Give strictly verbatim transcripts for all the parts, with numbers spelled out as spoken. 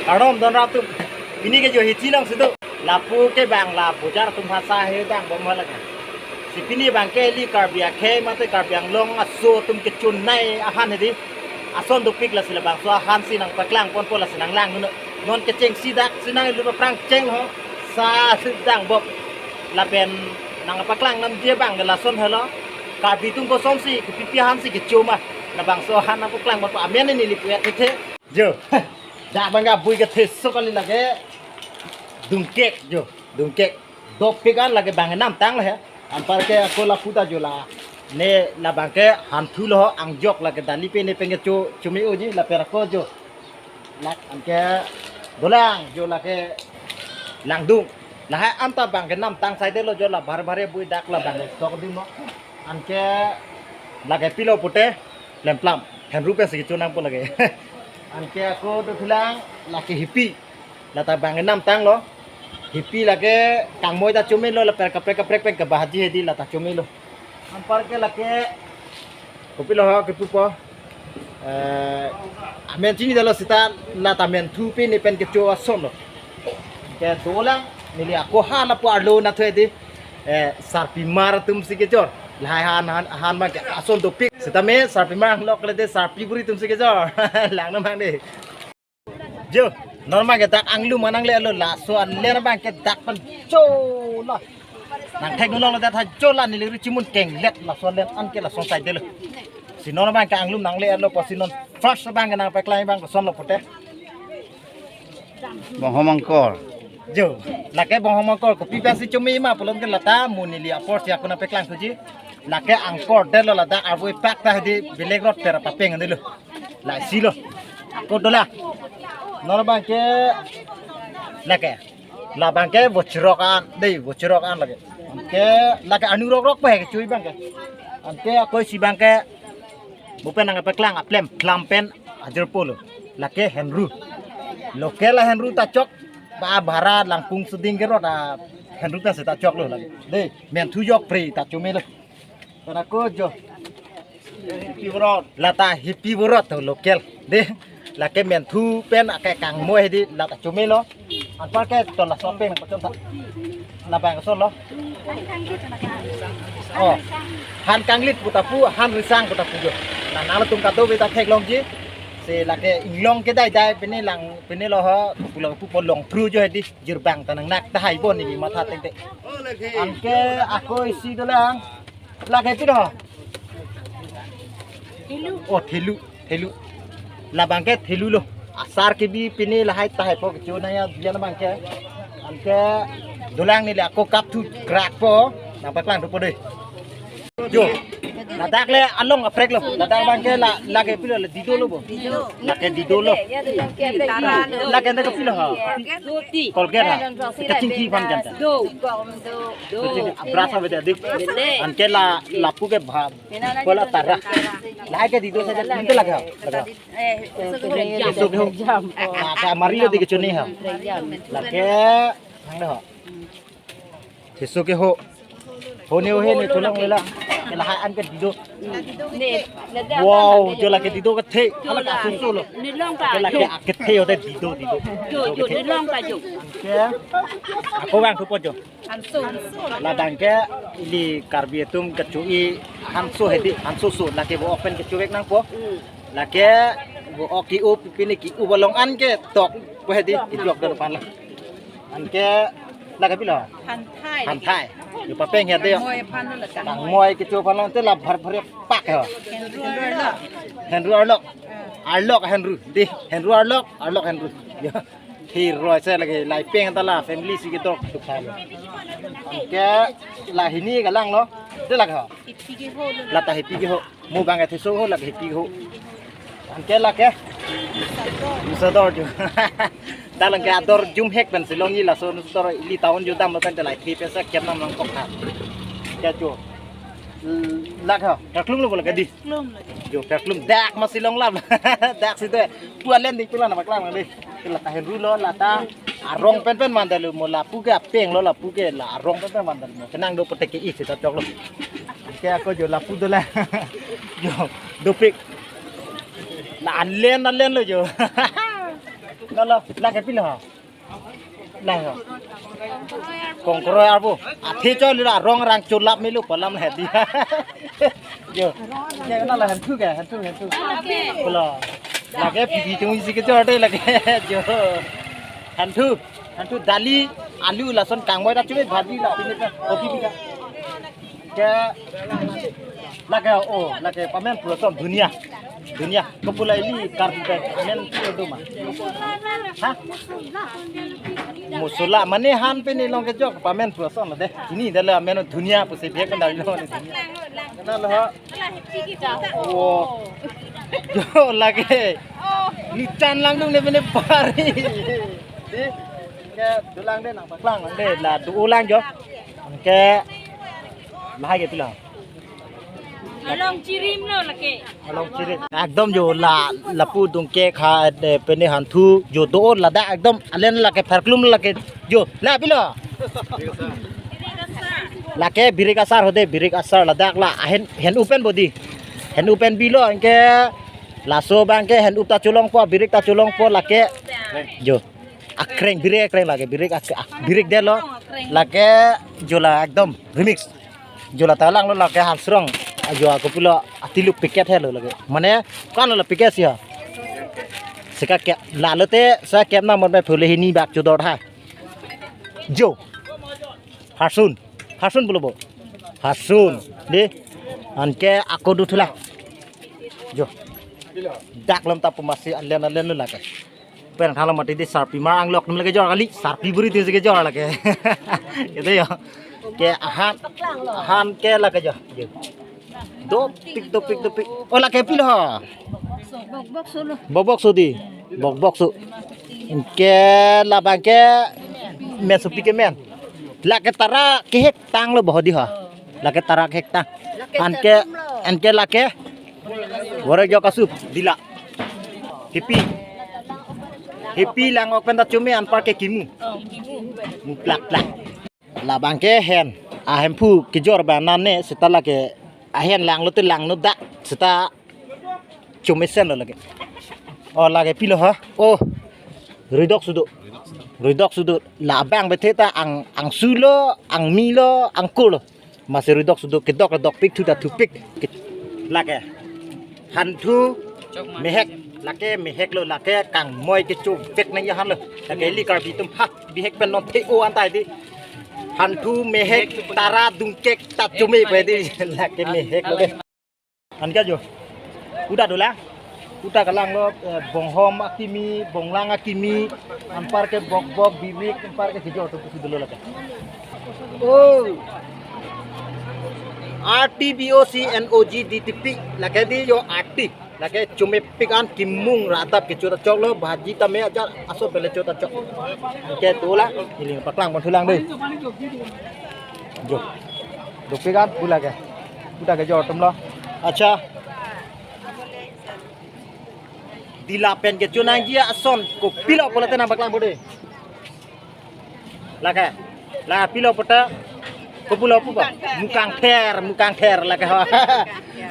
Kardom don rap atum. Pini ke jo hithi nang situ. Lapu ke bang la bojar atum hasa he dang bom hala kan. Si pini bang ke ili Karbi akhei mate Karbi Anglong aso atum kechonei ahan hedi. Ason dopik lasi labangso ahan si nangpaklang ponpo lasi nanglang dun. Non kechengsi dak si nanglut aphrang cheng ho. Sa si dang bom. Lapen nangpaklang namji abang ke lason helo. Karbi atum kosonsi kepipi ahan si kecho ma. Labangso ahan nangpaklang ponpo amen neli pu-et thethe. Jo. Dak bang ke bui ke theso kali lake. Dungkek jo, dungkek. Dopik an lake bang namtang le he. Anpar ke ako lapu ta jo la. Ne labang ke hanthu lo angjok lake dali pen ne pen kecho chome-oji lapen ako jo. Lak anke dolang jo lake langdung. Lahai anta bang ke namtang saidelo jo la bhar bhar bui dak labang sok ding no. Anke lake pilo pute. Lemplam, henru pensi kecho nangpo lake. Anke ako dopik lang, lake hipi. Lata bang namtang lo. Hipi lake kangmoi ta chomelo, lapen kaprek kaprek pen kabahji hedi lata chomelo. Anpar ke lake, kopilo ho kepupo. Eh, amen chinidelo seta lata menthu pen ne pen kecho ason lo. Ke dolang, neli ako ha lapu arlo nathu hedi. Eh, sarpimar atum si kejor. Lahai han han han ma ke ason dopik. Setame sarpimar lok le de sarpi buri atum si kejor. Lang namang de. Jo, non ma ke dak anglum anang le lo laso anler bang ke dak pen chola. Nangthek nulong le dak tha chola neli ru chimun kenglet laso anler anke lason saidelo. Si non bang ke anglum nangle lo pusi non first bang ke nangpaklang bang koson lo pute. Bonghom angkor. Jo, lake bonghom angkor kopi pensi chome ma pulote lata mo neli apor si ako nangpaklang thuji. Lake angkor detlo ladak arvo ipak ta hedi belek rot pera papeng delo. Lasi lo. Ako dolang. Non bang ke lake. Labang ke vochirok an, dei vochirok an lake. Anke lake anu rok rok pa he kecho bang ke. Anke ako isi bang ke mo pen nangpaklang aplem plam pen ajirpo lo. Lake henru. Local henru ta chok ba bhara langkung suding ke rot a henru ta seta chok lo lake. Dei, menthu jok pre ta chomelo. Pen ako jo. Hipi borot. Lata hipi borot to local. Dei, lake menthu pen ake kangmoi hedi lata chomelo. Anpar ke to laso pen pachon ta. Labang so lo. Oh. Han kanglit pu ta pu, han risang pu ta pu jo. Na nangtum kadokave ta theklongji. Si lake inglong ke dai dai pini lang pini lo ho pulang pupo long pru jo hedi jirbang ta nangnak tahai bon neli matha tengte. Anke ako isi dolang. Lake pino. Oh, thelu, thelu. Labang ke thelu lo. Asar kebi pini lahai tahai po kecho nangji abang ke. Anke dolang neli ako kap thu krak po. Nangpaklang thupo dei. Jo. Ladak le along aprek lo. Ladak bang ke la lake pilo le dido lo bo. Lake dido lo. Lake ne ke pilo ha. Colgate ha. Kachingki aphan kan ta. Kachingki brush ave de dik. Anke la lapu ke bha. Kola tara. Lake dido saja dido lake ha. Lake. Keso ke ho. Lake mari lo di kecho ne ha. Lake. Hang de ho. Keso ke ho. Ho ne ho he ne tolong lela. Ke lahai an ke dido. Wow, jo lake dido kethe. Hala kaso so lo. Ke lake kethe hote dido dido. Jo, jo, ne long ta jo. Ke. Ako bang thupo jo. Hanso. Labang ke ili Karbi atum kecho-i hanso hedi hanso so lake bo-ok pen kecho-vek nangpo. Lake bo-ok ke-up pini ke-up along an ketok po hedi kejok dor pala. Anke lake pilo. Hanthai. Hanthai. Yo papeng ya de. Kangmoi aphan lo lake. Kangmoi kecho aphan lo te la bhar bhar pak ya. Henru arlok. Henru arlok. Arlok henru. Dei, henru arlok, arlok henru. Ya. Hi roi se lake lai peng ta la family si ketok tu khan. Anke la hini kalang lo. Te lake ho. Hipi ke ho lo. Lata hipi ke ho. Mo bang ke theso ho lake hipi ho. Anke lake. Bisa dor jo. Dalang ke ador jum hek pen silong ni laso nustor ili town jo dam lo pen te lai thi pesa kiam nam lang kok ha. Ke jo. Lake ho. Kaklum lo bo lake di. Klum lagi. Jo, kaklum dak ma silong lam. Dak si te. Puan len ding pulan apa kelang ding. Lata henru lo, lata arong pen pen mandalo mo lapu ke apeng lo lapu ke la arong pen pen mandalo mo. Kenang do pote ke isi ta chok lo. Ke ako jo lapu dolang. Jo, dopik. La alen alen lo jo. Lalo, lake pilo ha? Lah ha. Kongkroi arbo. Athe choi lira rong rang chulap melu palam hedi. Yo. Ke na la hanthu ke, hanthu, hanthu. Pulo. Lake phi phi tung isi kejor de lake. Yo. Hanthu, hanthu dali, alu, lason kangmoi ta chume bhaji la pine ta. Kopi pika. Ke lake, oh, lake pamen pulo som dunia. Dunia. Kopula ili Karbi pen amen pulo doma. Ha? Musula mane han pen ilong kejok pamen pulo som de. Ini dala amen dunia pusi biak kan dari lo. Kenal ha? Oh. Jo lake. Ni chan langdung ne pine pari. Di. Ke dolang de nangpaklang lang de la do lang jo. Ke lahai ke pilo? Along chirim lo lake. Along chirim. Ekdom jo la lapu dungkek ha de pine hanthu jo do ladak ekdom alen lake pharklum lake jo la pilo. Lake birik asar hode birik asar ladak la ahen hen upen bodi. Hen upen bilo anke laso abang ke hen up ta chulongpo birik ta chulongpo lake jo. Akreng birik akreng lake birik ak, ak, birik delo. Lake jo la ekdom remix. Jo la ta langlo lake Hamsrong. Ajo ako pilo atilu piket helo lake. Mane kan lo piket sih ha. Sika ke lalo te sa kep na mon pe phule hini bak chudor ha. Jo. Hasun. Hasun pulo bo. Hasun. De. Anke ako du thula. Jo. Dak lam ta pemasi alen alen lo lake. Pen thala mati di sarpi mar anglok nem lake jor kali, sarpi buri ti si kejor lake. Gitu ya. Ke ahan, ahan ke lake jo. Dopik, dopik, dopik. Oh, lake pilo ha? Bok bok su lo. Bok bok su di. Bok bok su. Ke labang ke men su pi ke men. Lake tara kehek tang lo bohodi ha. Lake tara kehek tang. Anke, anke lake. Wara jo kasup dila. Hipi. Hipi lang ok pen ta chume anpar ke kimu. Mu plak plak. Labang ke hen. Ahemphu kejor ba nane seta lake ahen langlo te langno dak seta chumesen lo lake. Oh, lake pilo ha? Oh. Ruidok sudo. Ruidok sudo. Labang bethe ta ang angsu lo, angmi lo, angkur lo. Masi ruidok sudo kedok kedok pik thu ta thupik. Ke, lake. Hanthu mehek. Lake mehek lo lake kangmoi kechuvek nang ya han lo. Lake ili Karbi atum ha bihek pen non the o antai di. Hanthu mehek tara dungkek ta chume pe di. Lake mehek lo de. Anke jo. Uda dolang. Uda kalang lo, eh, bonghom akimi, bonglang akimi, anpar ke bok bok birik, anpar ke kejor tu pusi dolo lake. Oh. R T B O C N O G D T P lake di jo R T. Lake chumepik an kimung ra adap kecho ta chok lo bhaji ta me ajar aso pele cho ta chok. Anke tu la ili paklang pon thulang dei. Jo. Dopik an pu lake. Uda kejor atum lo. Acha. Dila pen kecho nangji ason kopilo pulo te nangpaklang pon dei. Lake. La pilo puta. Kopulo pu ba. Mukangther, mukangther lake ho.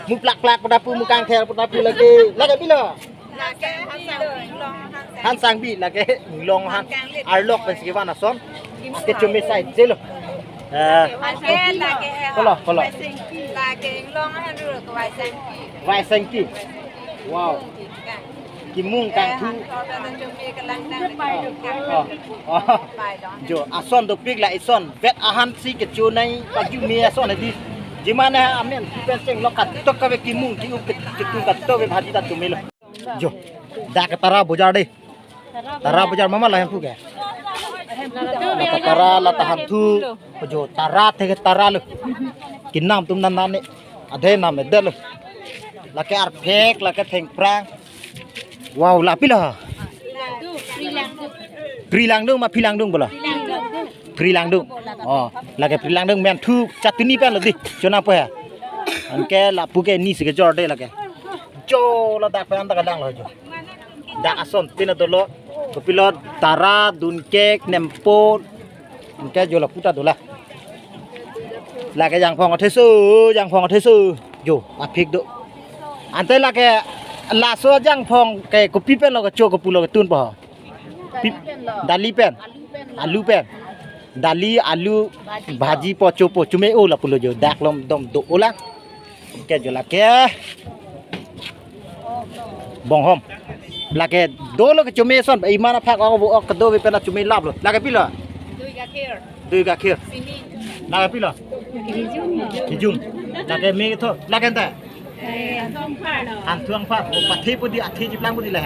Mu plak plak puta pu mukangther puta pu lake. Lake pilo. Lake Hansang, Inglong Hansang. Hansang bi lake Inglong Han. Arlok pen si kevan ason. Ke chume sai jelo. Eh. Lake, lake. Kolo, kolo. Lake Inglong Han ru ke Vaisengki. Vaisengki. Wow. Kimung kangthu. Oh. Oh. Jo, ason dopik la ison. Vet ahan si kecho nai pagi me ason di. Jimane amen pen seng lo katok kave kimung ki up ke, ketu katok ve bhaji ta chume lo. Jo. Dak ke tara bojar dei. Tara bojar mama la hemphu ke. La ta tara la ta hanthu. Jo tara the ke tara lo. Kinam atum nan nan ne. Adhe nam de lo. Lake arphek, lake thengphrang. Wow, la pilo ha? Pri langdung ma phi langdung bola? Pri langdung. Oh, lake pri langdung men thu chatuni pen lo di. Chona po ha. Anke lapu ke ni si kejor dei lake. Jo ladak pen ta kalang lo jo. Dak ason tin dolo. Kopilo tara dungkek nempo. Anke jo la puta dola. Lake jangphong atheso, jangphong atheso. Jo, aphik do. Ante lake laso jangphong ke kopi pen lo kecho kopulo ketun po. Pip, dali pen. Alu pen. Dali, alu, bhaji po, chopo, chome-o lapulo jo. Dak lom dom do-o lang. Ke jo lake. Bonghom. Lake dolo kechome ason, iman aphak ok, ok kedo ave pen chome laplo. Lake pilo? Dui gakhir. Dui gakhir. Sini. Lake pilo? Kijum. Kijum. Lake me tho. Lake anta? Eh, Anthu Angpar. Anthu Angpar. O, pathe pu di, athe chiplang pu di le.